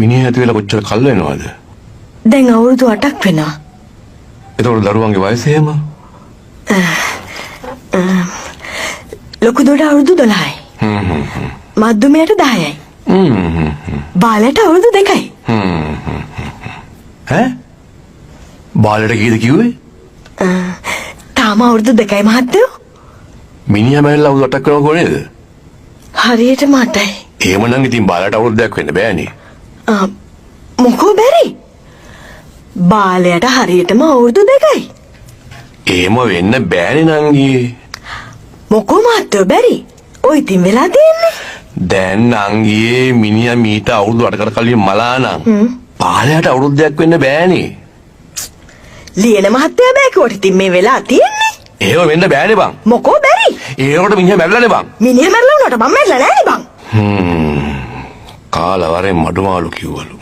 මිනිහා ඇති වෙලා කොච්චර කල් වෙනවද? දැන් අවුරුදු 8ක් වෙනවා. එතකොට දරුවන්ගේ වයස එහෙම? ලොකු දොඩ අවුරුදු 12යි. මධ්‍යමයට 10යි. බාලයට අවුරුදු 2යි. ඈ? බාලයට කීයද කිව්වේ? තාම අවුරුදු 2යි මහත්තයෝ. මිනිහා මැරිලා අවුරුදු 8ක් වෙනව නේද? හරියටම 8යි. එහෙමනම් ඉතින් බාලයට අවුරුදු 2ක් වෙන්න බෑනේ. මොකෝ බැරි? බාලයට හරියටම අවුරුදු 2යි. එහෙම වෙන්න බෑනේ නංගි. මොකෝ මහත්තයෝ බැරි? ඔය ඉතින් වෙලා තියෙන්නේ. දැන් නංගියේ මිනිහා මීට අවුරුදු 8කට කලින් මලා නම් බාලයට අවුරුදු 2ක් වෙන්න බෑනේ. ලියන මහත්තයා බෑ කිව්වට ඉතින් මේ වෙලා තියෙන්නේ. එහෙම වෙන්න බෑනේ බං. මොකෝ බැරි? ඒකට මිනිහා මැරිලානේ බං. මිනිහා මැරලා වුණාට මං මැරිලා නෑනේ බං. කාලා වරෙන් මඩුමාළු කිව්වලු.